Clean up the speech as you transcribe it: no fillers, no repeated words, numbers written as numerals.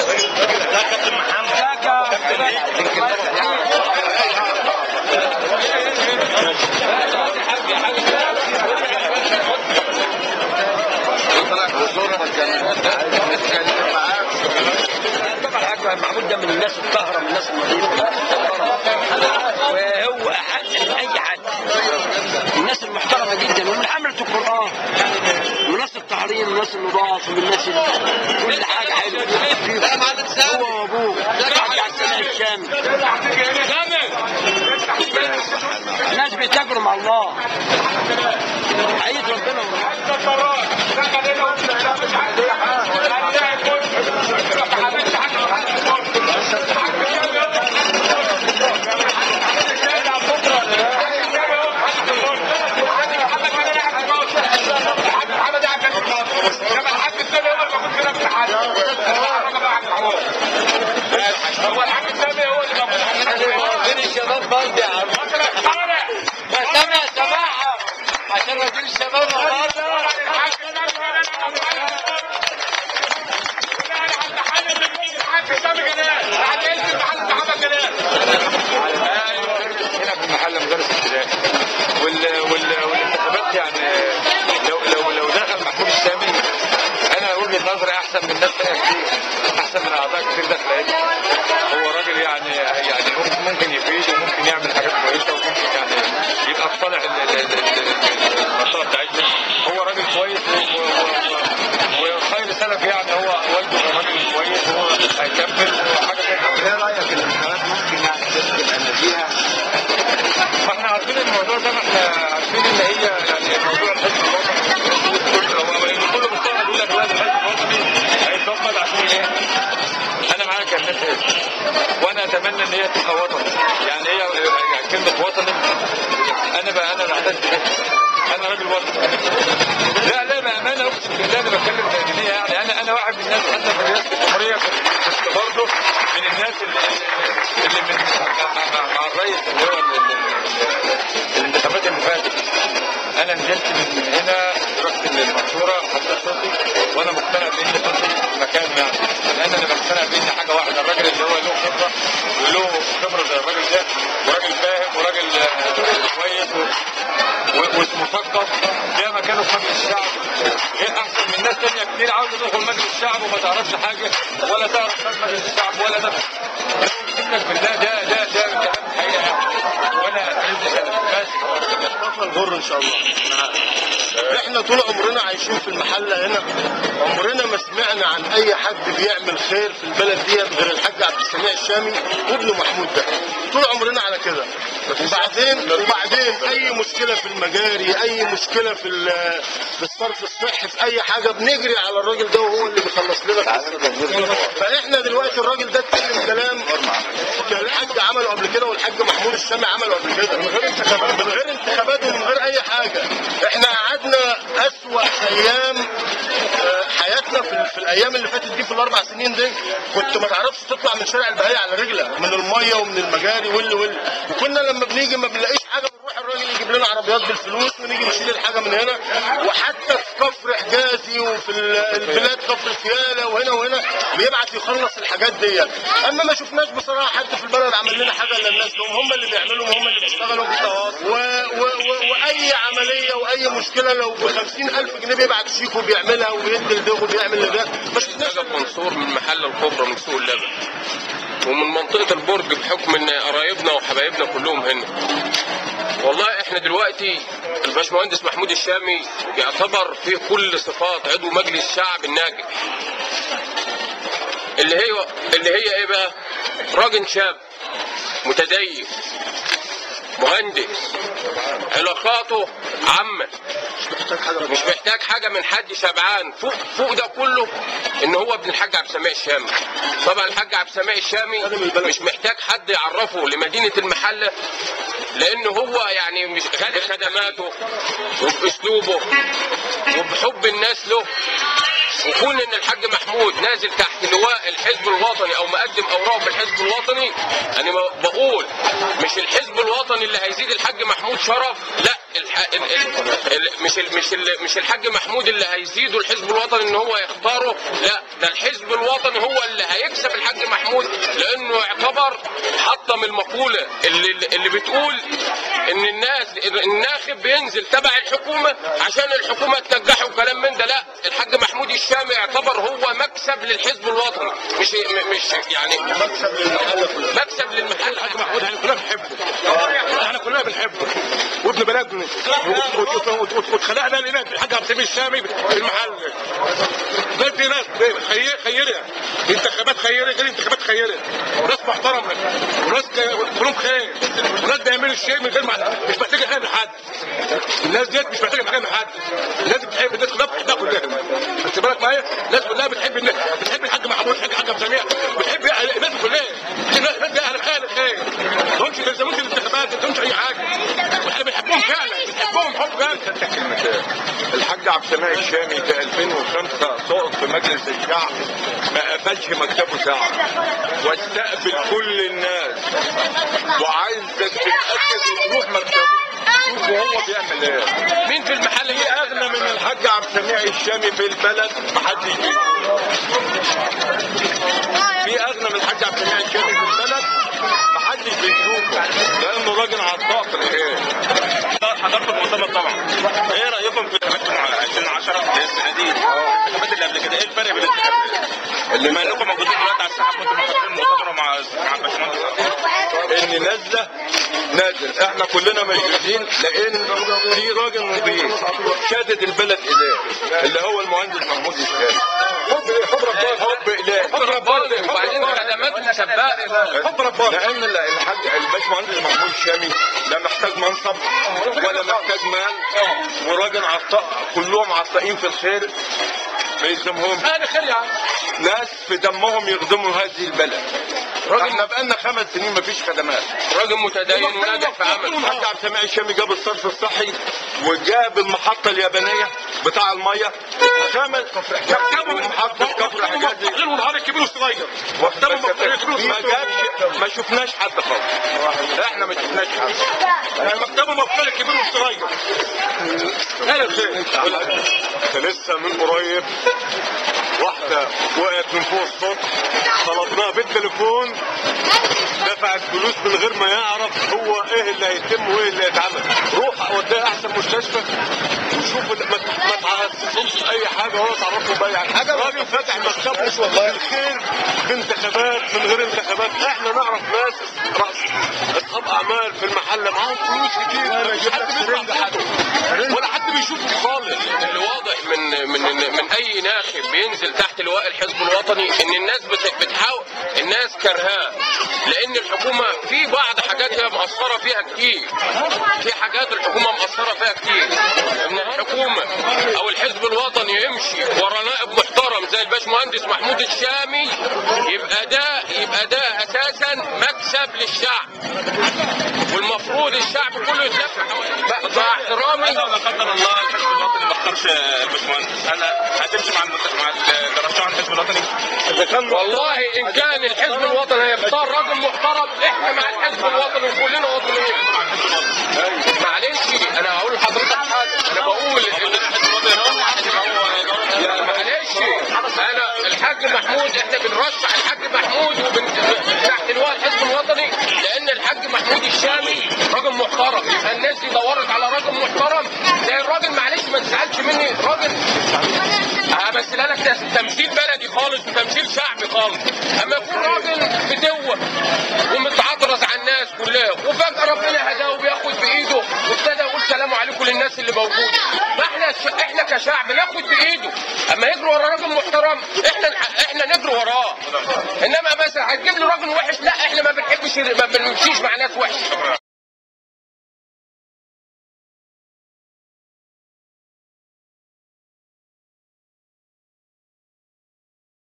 ده كابتن محمد. طبعا الحاج محمود ده من الناس الطاهرة، من الناس النظيفة، وهو احق من اي حد، الناس المحترمة جدا، ومن حمله القران، من الناس الطاهرين، من الناس النضاف، ومن الناس كل حاجة حلوة. هو وابوه الحاج عبد السلام الشامي، الناس بيتاجروا مع الله، حقيقة ربنا. هو الحاج السامي هو اللي موجود. فين الشباب برضه يا عم؟ سامع سماحة عشان وزير الشباب برضه. هنا في المحل مدرس ابتدائي والانتخابات يعني لو دخل محمود الشامي، انا وجهه نظري احسن من ناس ثانية كتير، احسن من اعضاء كتير داخله هنا. هو راجل يعني ممكن يفيد وممكن يعمل حاجات كويسة، وممكن يعني يبقى في صالح المنطقة بتاعتنا. هو راجل كويس وخير سلف، يعني هو والده كان راجل كويس وهو هيكمل وحاجه زي كده. ايه رايك الانتخابات ممكن يعني تبقى نزيهة؟ ما احنا عارفين الموضوع ده، ما احنا عارفين ان هي يعني موضوع الحزب الوطني كله مستغرب، يقول لك لا الحزب الوطني هيتظبط عشان ايه؟ انا معاك يا الناس، وانا اتمنى ان هي تبقى وطني، يعني هي يعني كلمة وطني انا بعتز بيها، انا راجل وطني. لا لا بامانه اقسم بالله انا بتكلم بأمانية، يعني انا واحد من الناس حتى في رئاسة الجمهورية كنت برضه من الناس اللي من مع الرئيس اللي هو الانتخابات اللي فاتت. انا نزلت من هنا رحت للمنصوره حطيت صوتي، وانا مقتنع بان صوتي مكانه، يعني لان انا مقتنع بان حاجة واحدة، الراجل اللي هو له خبره وله خبره زي الراجل ده، وراجل فاهم وراجل كويس ومثقف، ده مكانه في مجلس الشعب، غير احسن من ناس ثانية كتير عاوزه تدخل مجلس الشعب وما تعرفش حاجة ولا تعرف مجلس الشعب ولا ده. اقسم لك بالله ده ده ده كلام حقيقة يعني، وانا بس مصطفى الغر ان شاء الله. احنا طول عمرنا عايشين في المحلة هنا، عمرنا ما سمعنا عن اي حد بيعمل خير في البلد ديت غير الحاج عبد السميع الشامي وابنه محمود ده، طول عمرنا على كده. وبعدين اي مشكلة في المجاري، اي مشكلة في الصرف الصحي، في اي حاجة بنجري على الراجل ده وهو اللي بيخلص لنا. فاحنا دلوقتي الراجل ده اتكلم كلام كان الحاج عمله قبل كده والحاج محمود الشامي عمله قبل كده، من غير انتخابات، من غير انتخابات ومن غير اي حاجة. احنا قعدنا اسوأ ايام حياتنا في الايام اللي فاتت دي، في الاربع سنين دي كنت ما تعرفش تطلع من شارع البهية على رجلك من المية ومن المجاري واللي، وكنا لما بنيجي ما بنلاقيش حاجة بنروح الراجل يجيب لنا عربيات بالفلوس ونيجي نشيل الحاجة من هنا. وحتى في كفر حجازي وفي البلاد كفر سياله وهنا وهنا بيبعت يخلص الحاجات دي. اما ما شفناش بصراحة حد في البلد عمل لنا حاجة الا الناس دول، هم اللي بيعملوا وهم اللي بيشتغلوا. واي عملية واي مشكلة لو ب 50,000 جنيه بيبعت شيك وبيعملها وبيدي لده وبيعمل لده. ما شفناش. منصور من محل الكبرى من سوق اللبن ومن منطقة البرج، بحكم ان قرايبنا وحبايبنا كلهم هنا. والله احنا دلوقتي الباشمهندس محمود الشامي يعتبر فيه كل صفات عضو مجلس الشعب الناجح، اللي هي ايه بقى؟ راجل شاب متدين مهندس، علاقاته عامة، مش محتاج حاجة من حد، شبعان. فوق ده كله ان هو ابن الحاج عبد السميع الشامي. طبعا الحاج عبد السميع الشامي مش محتاج حد يعرفه لمدينة المحلة، لان هو يعني مش غالي خدماته وباسلوبه وبحب الناس له. وكون ان الحاج محمود نازل تحت لواء الحزب الوطني او مقدم اوراقه في الحزب الوطني، انا بقول مش الحزب الوطني اللي هيزيد الحاج محمود شرف، لا، مش الحاج محمود اللي هيزيده الحزب الوطني ان هو يختاره، لا، ده الحزب الوطني هو اللي هيكسب الحاج محمود، لانه يعتبر حطم المقولة اللي بتقول ان الناس الناخب بينزل تبع الحكومة عشان الحكومة تنجحه وكلام من ده. لا، الحاج محمود الشامي يعتبر هو مكسب للحزب الوطني، مش يعني مكسب للمحله كلها، مكسب للمحله. الحاج محمود احنا كلنا بنحبه، احنا كلنا بنحبه وابن بلدنا، واتخلقنا لنا الحاج عبد السميع الشامي في المحلة. ناس دي ناس خيره، انتخابات خيره غير انتخابات خيره، وناس محترمه وناس كلهم خير، وناس بيعملوا الشيء من غير ما مش محتاجه حاجة من حد. الناس ديت مش محتاجه حاجة من حد، الناس بتحب الناس كلها، بتحبها كلها. خدت بالك معايا؟ الناس كلها بتحب الناس، بتحب الحاج محمود، بتحب الحاج عبد السميع، بتحب الناس كلها. الناس دي اهل خير خير، ما همش بيلزموش الانتخابات، ما همش اي حاجة، واحنا بنحبهم فعلا، بنحبهم حب جامد. الحاج عبد السميع الشامي في 2005 سقط في مجلس الشعب، ما قفلش مكتبه ساعة، واستقبل كل الناس، وعايزك تتاكد وتروح مكتبه شوف وهو بيعمل ايه. مين في المحل في اغنى من الحاج عبد السميع الشامي في البلد؟ محدش بيشوفه. في اغنى من الحاج عبد السميع الشامي في البلد؟ محدش بيشوفه، لانه راجل عطاء في الخير. حضرت المؤتمر طبعا، ايه رايكم في انتخابات 2010 السنة دي؟ الانتخابات اللي قبل كده، ايه الفرق بين الانتخابات؟ بما انكم موجودين دلوقتي على الساحة، كنتوا محضرين المؤتمر مع الباشمهندس ان نازله نازل، احنا كلنا مشدودين لان في راجل نظيف شادد البلد اليه، اللي هو المهندس محمود الشامي. حب اليه، حب ربنا، وبعدين خدماته سباقه، حب ربنا. لان الحاج الباشمهندس محمود الشامي لا محتاج منصب ولا محتاج مال، وراجل عطاء، كلهم عطائين في الخير، ما يلزمهمش. انا خير يا عم، ناس في دمهم يخدموا هذه البلد. احنا بقالنا 5 سنين مفيش خدمات. راجل متدين وناجح في عمله. الحاج عبد السميع الشامي جاب الصرف الصحي وجاب المحطة اليابانية بتاع المية، محطة كفر حجازي، غير والنهار الكبير والصغير، ما جابش، ما شفناش حد خالص، احنا ما شفناش حد. مكتبه مفتوح الكبير والصغير. اهلا خير. لسه من قريب واحدة وقعت من فوق السطح، طلبناها بالتليفون، دفعت فلوس من غير ما يعرف هو ايه اللي هيتم وايه اللي هيتعمل. روح وديها احسن مستشفى وشوف، ما تحسسهمش باي حاجة ولا تعرفهم باي حاجة. راجل فاتح مكتبه بالخير، بانتخابات من غير انتخابات. احنا نعرف ناس راس اصحاب اعمال في المحلة معاهم فلوس كتير، مش حد بيسمع حد ولا حد بيشوفه خالص. اللي واضح من من من اي ناخب بينزل تحت لواء الحزب الوطني ان الناس بتحاول، الناس كرهاه، لان الحكومة في بعض حاجات هي مقصرة فيها كتير، في حاجات الحكومة مقصرة فيها كتير. ان الحكومة او الحزب الوطني يمشي ورا نائب محترم زي الباشمهندس محمود الشامي، يبقى ده اساسا مكسب للشعب، والمفروض الشعب كله يتلف حواليه. مع احترامي، لا قدر الله الحزب الوطني ما اختارش الباشمهندس، انا هتمشي مع اللي رشحه الحزب الوطني؟ والله ان كان الحزب الوطني هيختار راجل محترم، احنا مع الحزب الوطني وكلنا وطنيين. معلش انا هقول لحضرتك حاجة، انا بقول معلش، انا الحاج محمود، احنا بنرشح الحاج محمود تحت لواء الحزب الوطني، لان الحاج محمود الشامي راجل محترم. يبقى الناس دي دورت على راجل محترم زي الراجل، معلش ما تزعلش مني، راجل همثلها لك تمثيل بلدي خالص وتمثيل شعبي خالص. اما يكون راجل بدوه ومتعطرز على الناس كلها، وفجاة ربنا هداه وبياخد بايده وابتدى يقول سلام عليكم للناس اللي موجودة، ما احنا كشعب ناخد بايده. اما يجري ورا راجل محترم احنا نجري وراه، انما مثلا هتجيب له راجل وحش، لا احنا ما بنحبش، ما بنمشيش مع ناس وحشة.